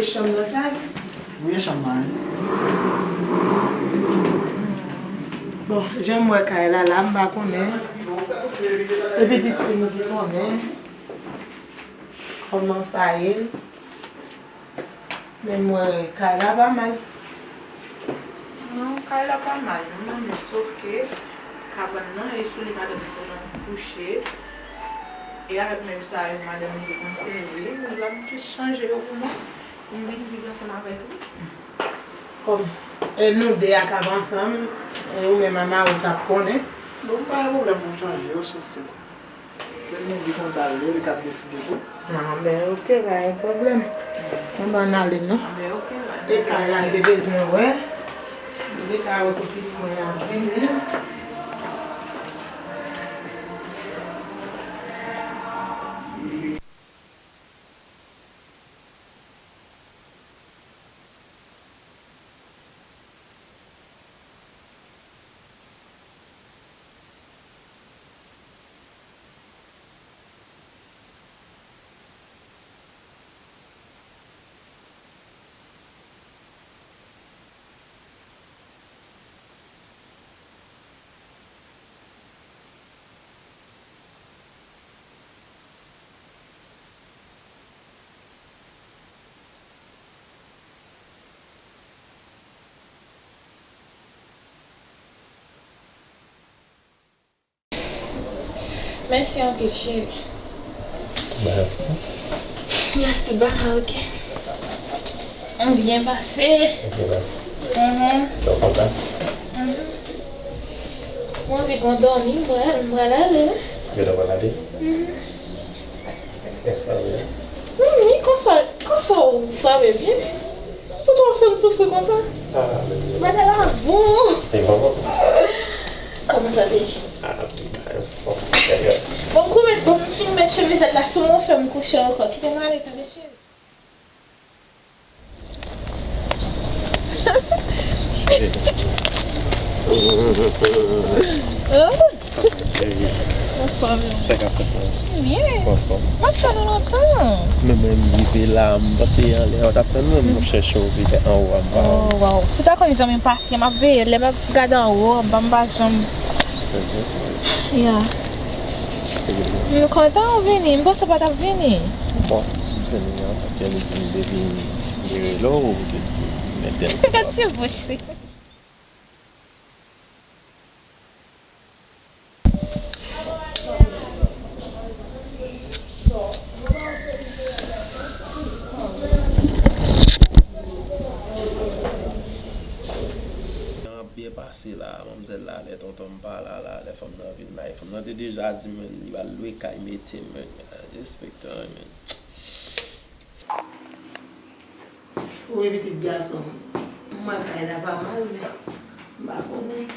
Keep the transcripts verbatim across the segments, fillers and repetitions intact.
Chanm nan sa? Wi, e chanm mwen. Bon, jan m wè kay la la, m pa konnen. E pitit fi m ki konnen kòman sa ye. Men m wè kay la pa mal. Non, kay la pa mal, non, men sof ke kabann nan, e sou li madanm li konn kouche. E avèk mèb sa yo, madanm li konn sèvi. M la m jis chanje yo pou mwen. M vin viv ansanm avèk li. Kòm, e nou de a k ap ansanm, e ou menm a mari w k ap konnen. Bon, m pa gen pwoblèm pou m chanje yo, sof ke se moun ki konn sa l ye, li k ap deside tou. Ah, ben, oke, pa gen pwoblèm. Anben, ann ale, non? Ben, oke, bye. E kay la, m te bezwen wè. M te ka wè pou pitit mwen an vini. Mèsi anpil, cheri. Mèsi, baka, oke. Ou byen pase. Ou byen pase. Mhm. Ou kontan? Mhm. Mwen anvi gon dòmi, m pral, m pral ale, wi. Ou pral ale? Mhm. Konsa, wi. Zanmi, konsa, konsa ou frape byen? Poutèt w ap fè m soufri konsa? Ah, men bagay la bon. E bon, bon. Kòman sa te ye? Ah, tout bagay fò. Bon, kou met, bon, m fin met chemizèt la sou mwen, w fè m kouche ankò. Kite m ale, tande cheri. Anfòm, wi. Sa k ap fèt la? Byen. Anfòm. M ap tann ou lontan. Men mwen m rive la, m panse anlè a w t ap tann mwen, m chèche w rive anwo a, m pa wè w. Oh, waw. Si w ta konn jan mwen pasyan, m ap veye, lè m ap gade anwo, m pa, m pa janm. Ya. M kontan ou vini, m panse w pa t ap vini. Bon, m vini an, paske li di m depi m te rele w, ou te di m mete l. Gad ti bouch li. An ap byen pase la, manmzèl la, lè tonton m pa la, la, lè fanm nan vin la, e fanm nan te deja di mwen li pral lwe kay mete mwen, respektan, men. Wi, pitit gason m. Mwen kay la pa mal, men m pa konnen.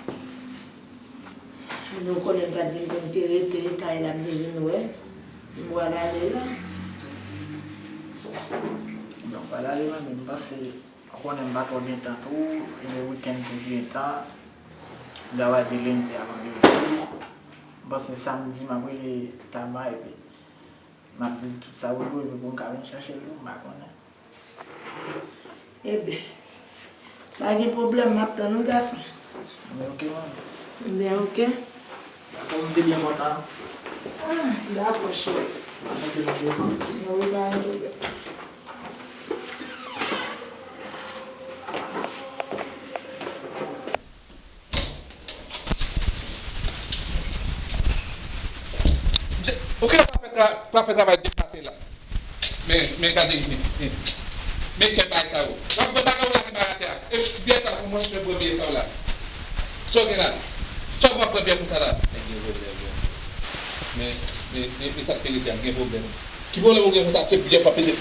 Nou konnen m pa t vin konn te rete kay la, m te vin wè. M pral ale la. Non, m pral ale mwen menm, m panse, ou konnen m pa twò gen tan tou, e wikenn tou gen tan. M travay de lendi a vandredi. M panse samdi m ap rele Tama epi m ap di l tout sa pou l pou m ka vin chache l tou, m pa konnen. Eben, pa gen pwoblèm, m ap tann ou, gason. Men oke, manmi. Eben, oke. Dakò, m te byen kontan. Ah, dakò, cheri. Anpil, anpil. Wi, pa gen pwoblèm. Ou genlè pral fè tra-, pral fè travay de maten la. Men, men gade, men, men, men kèk bagay sa yo. W ap pran bagay ou lage bay atè a. E byè sa, kòman w fè pran byè sa w la? Sa w gen la? Sa w pran byè konsa la? Men gen pwoblèm, men, men, men, men sa k te rete a, gen pwoblèm. Ki pwoblèm ou gen konsa? Se byè w ap pede.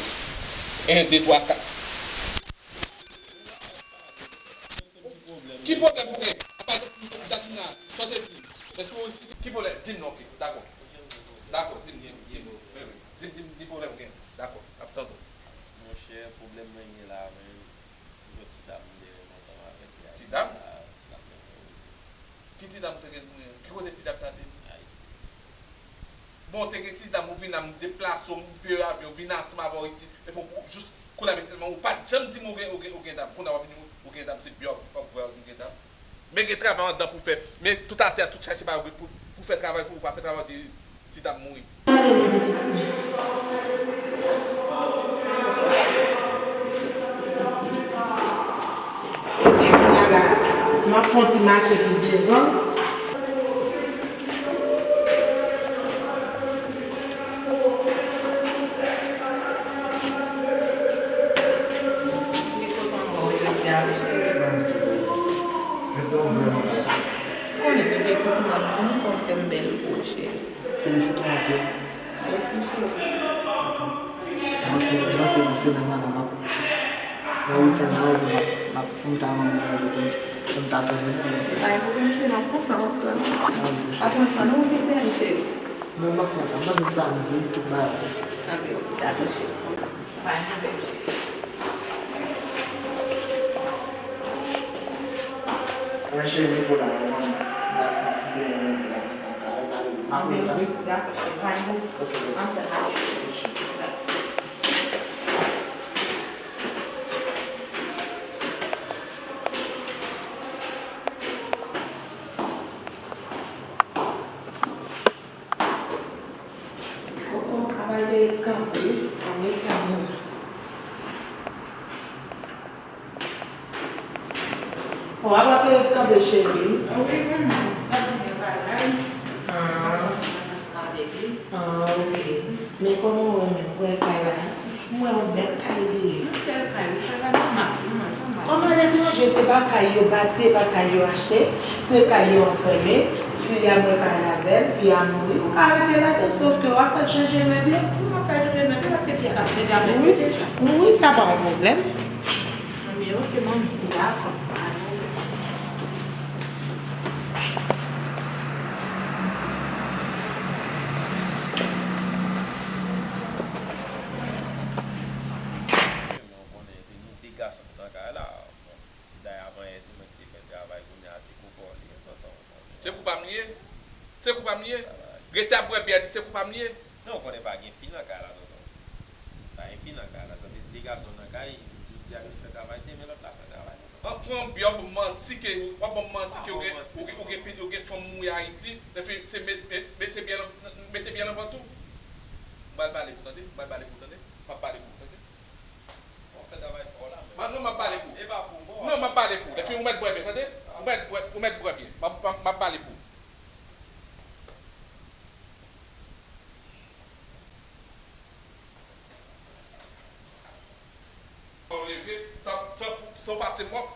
En, de, twa, kat. Ki pwoblèm ou gen? Apa, dat la, sa w te di? Èske w, ki pwoblèm? Di m non, oke, dakò. Dakò, di m, di m, di m, di m, di m, di pwoblèm ou gen. Dakò, m ap tande w. Monchè, pwoblèm mwen gen la, men, m jwenn ti dam m te renmen ansanm avèk li. Ti dam? Ti dam nan, wi. Ki ti dam ou te gen, ki kote ti dam sa te? Ayiti. Bon, te gen ti dam ou vin la, m deplase w, m peye avyon, vin ansanm avè w isit, epi w jis Kounye a, men tèlman ou pa t janm di m ou gen, ou gen, ou gen dam. Kounye a, w ap vin di ou gen dam, se byòb, w ap vwè ou gen dam. Men gen travay anndan pou fè. Men tout atè, tout chache bagay pou, pou fè travay pou ou, pa fè travay de ti dam mouri. Pale non, pitit. E kounye a la, m ap fè yon ti mache pi devan. Li kontan wè w jodi a, wi, cheri. Mèsi. Jodi a w vrèman bèl. Konnen bebe kontan ap vini, kontan m bèl pou ou, cheri. Felisite w anpil. Mèsi, cheri. Mwen se, mwen se nan semèn nan, m ap, nan wikenn nan, m ap, m ap, pou m ta manman yo, pou m, pou m ta toujou nan men se. Pa gen pwoblèm, cheri, m ap kontan, m ap tann ou. Apre sa, nou vin bèl, cheri. Men m ap kontan, mwen menm samdi, tout bagay. Anben, ok, dakò, cheri. Pa gen pwoblèm, cheri. Mwen cheri, pou la, mwen, m ap fè ti benyen, m ap pale, m ap pale, wi. Dakò, cheri, pa gen pwoblèm. Ok, ok. Ann fè sa, cheri. Koko, apa te kanpe an eta nou la. O, apa te kanpe, cheri? Wi, manman. M ap di yon bagay. Ah. Anvan se ansanm avèk li. Ah, ok. Men kòman w wè menm, w wè kay la? M wè yon bèl kay li ye. Yon bèl kay, wi, kay la nòmal, nòmal, nòmal. Kòm aletranje, se pa kay yo bati, e pa kay yo achte, se kay yo anfème. Fi a mwen pa la bèl, fi a mouri. Ou ka rete ladan, sof ke w ap fè l chanje mèb yo. Ou ap fè l chanje mèb yo, paske fi a t ap sèvi avèk yo deja. Wi, wi, sa pa yon pwoblèm. Anben, ok, manmi, dakò. Pa gen pwoblèm. Men w konnen se nou de gason k nan kay la. Bon, dayè avanyè se mwen ki te fè travay, kounye a se Koko li ye, tonton, w konnen. Se kou pa m li ye? Se kou pa m li ye? Rete ap bwè byè di se kou pa m li ye? Men w konnen pa gen fi nan kay la, tonton. Pa gen fi nan kay la, sa vle di de gason nan kay, jodi a nou fè travay, demen lòt la fè travay, tonton. An pran byè w ban m manti ke, w ap ban m manti ke ou gen, ou gen, ou gen, ou gen fanm mouri Ayiti, epi se met-, met-, mete byè nan, mete byè nan vant ou. M pral pale pou w tande, m pral pale pou w tande, m ap pale pou w tande. W ap fè travay pa w la, men. Non, m ap pale pou ou. E pa pou mwen. Non, m ap pale pou ou. Epi ou mèt bwè byè, tande? Ou mèt bwè, ou mèt bwè byè. M ap, m ap, m ap pale pou ou. Ou leve, tan, tan, tan w pase mòp,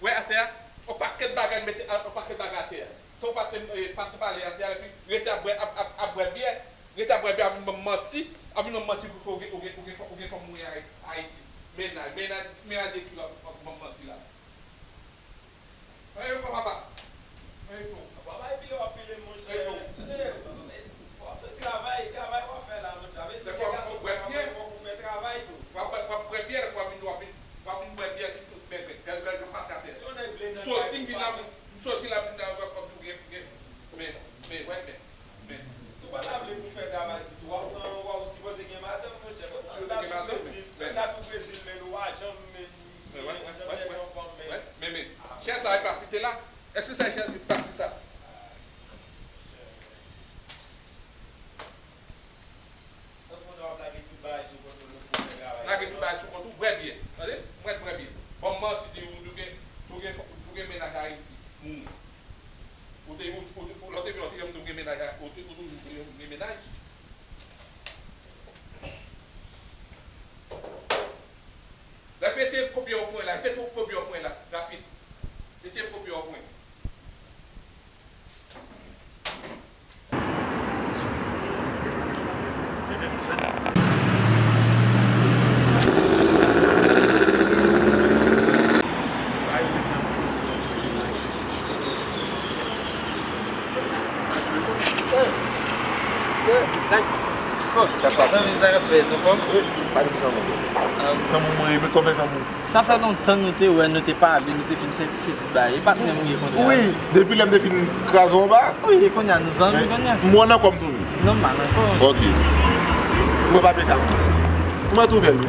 wè atè a, yon pakèt bagay mete, yon pakèt bagay atè a. Tan w pase, eh, pase pale atè a, epi rete ap bwè, ap, ap, ap bwè byè, rete ap bwè byè, ap vin ban m manti, ap vin ban m manti pou ke ou gen, ou gen, ou gen, ou gen fanm mouri Ayiti. Mennaj, mennaj, mennaj de fi w ap, ap ban m manti la. Anyen pou papa. Anyen pou. Papa e pile w ap pile, monchè. Anyen pou. Tande, w ap fè travay, travay w ap fè la, monchè. Avè di ke gason travay, fòk ou fè travay tou. W ap, w ap bwè byè, w ap vin, w ap vin, w ap vin bwè byè, vin tout bèbè. Gad, gad, gad, gad, gad. Si w nèg vle nan kay, m soti, m vin la, m soti la, m vin la, w ap, w ap, w ap, men, men, wè, men, men. Si w pa ta vle pou fè travay ditou, w ap pran, w ap sipoze gen madanm, monchè. Sipoze gen madanm, men. Lè w ta tou Brezil, men ou pa janm, men, men, men, men, men, chè sa e pa site la? Èske sa e chè pati sa? Lage tout bagay sou kont ou, bwè byè. Tande? Mwen bwè byè. Ban m manti di ou, ou gen, ou gen, ou gen mennaj Ayiti. Mouri. Ou te, ou, ou, ou, lè w te vin, ou te janm di w gen mennaj a, ou te, ou toujou di w gen mennaj? Lè fè te kopye yon pwen la, te kopye yon pwen la, rapid. Te te kopye yon pwen. Sa k ap pase? Zanmi m, sa k ap fèt? Anfòm? Wi, pa gen pwoblèm. Zanmi mwen, e kòman zanmi w? Sa fè lontan nou te wè, nou te pale, nou te fin sètifye tout bagay. E pa t menm ou ye kounye a? Wi, depi lè m te fin kraze w anba. Wi, e kounye a nou zanmi kounye a. M wè w nan kò m toujou. Nòmal ankò. Ok. Mwen pa peka. Mwen twouve l, wi.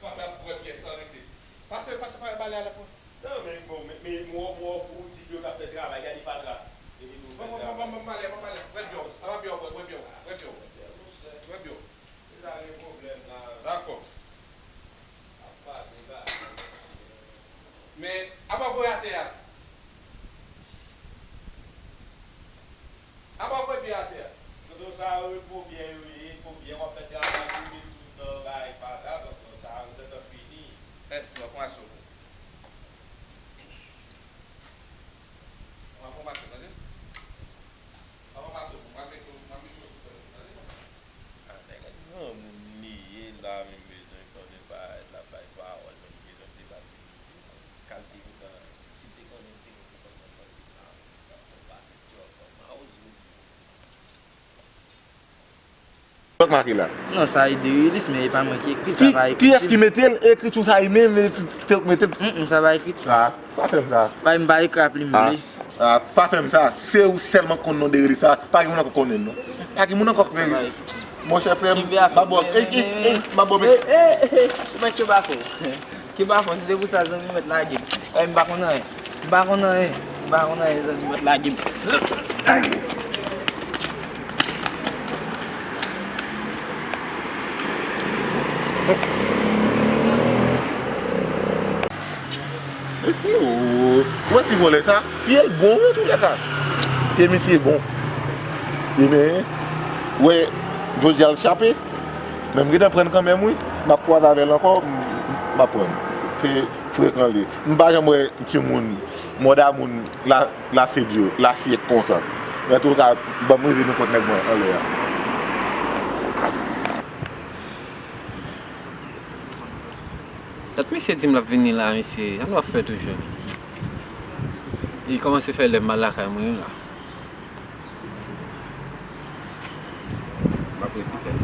Frape ap bwè byè san rete. Pase, pase, pase, bale a la pou. Non, men bon, men, men, mwen, mwen, ou di yo k ap fè travay, gade fatra. Epi nou fè travay. Bon, bon, bon, bon, bon, bale, bon, bale. Bwè byè w. Apa byè w, bwè, bwè byè w, bwè byè w. Bwè byè w. Se sa gen pwoblèm la. Dakò. Ap pase, pase. Men, apa bwè atè a? Apa w pran byen atè a? Tonton sa yo, e po byen yo ye, e po byen w ap fè travay, ou met tout nan bagay fatra, tonton sa yo, tèt an fini. Mèsi, w ap pran asyo pou. W ap pran asyo, tande? W ap pran asyo pou, w ap mete w, w ap mete w sou kò, tande? Ah, nèg la granmoun li ye la, men bezwen konnen pa la bay pawòl, men bezwen debat li. Kalite kontan, si m te konnen, m te konn konprann nan kalite sa. Fò pa fè djòl, fò mawozo. Lòt make la. Non, sa e Derilis, men e pa mwen ki ekri l, sa pa ekriti m. Kiyès ki mete l? Ekriti w sa e menm, se, se ou k mete l? Mm, mm, sa pa ekriti m. Ah, pa fè m sa. Bay m pa ekri a plim li. Ah, pa fè m sa. Se ou sèlman k konn non Derilis sa. Pa gen moun ankò k konnen l non. Pa gen moun ankò k konnen l. Monchè frè m, m ap ba w, ey, ey, ey, m ap ba w. Ey, ey, ey, ey, ou mèt yo pa fè w. Ki pa fò, si se pou sa, zanmi mèt lage m. Ey, m pa konn anyen. M pa konn anyen. M pa konn anyen, zanmi mèt lage m. Mesye, ou wè ti vòlè sa? Pye l bon, wi, toulèka. Pye misye bon. Ebyen, ou wè, jodi a l chape. Men m gentan pran kanmenm, wi. M ap kwaze avè l ankò, m, m ap pran. Se frekan li. M pa janm wè timoun, mòda moun, la, lasyèk yo, lasyèk konsa. Men antouka, ban m rive nou kont nèg mwen anlè a. Dat misye di m l ap vini la, misye, sa nou ap fè toujou? Li kòmanse fè lè m al lakay mwen la. M ap rete pè.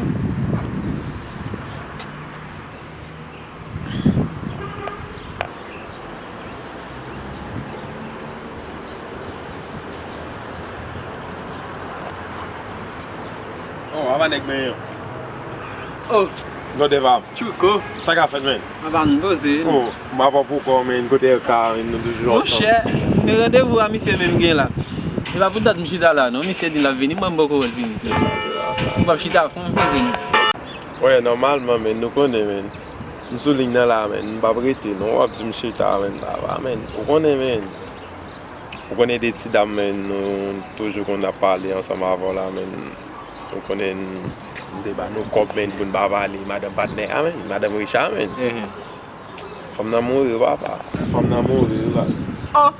Oh, apa nèg benyen. Oh. Gode pa m. Tchouko. Sa k ap fèt, men? Apa n poze. Oh, m apa pou kò, men, kote Erka, men, nou toujou ansanm. Monchè, men randevou a misye menm gen la. E pa pou dat m chita la, non. Misye di l ap vini, mwen m poko wè l vini. M p ap chita, fò m poze nou. Wè, nòmalman, men, nou konnen, men. M sou liy nan la, men. M p ap rete, non. W ap di m chita, men. Apa, men. Ou konnen, men. Ou konnen de ti dam, men, nou toujou konn ap pale ansanm avè w la, men. Ou konnen, m te ba nou kòb, men, pou n pa pale madanm patnè a, men, madanm Richa, men. Fanm nan mouri, papa. Fanm nan mouri, wi, baz. Oh!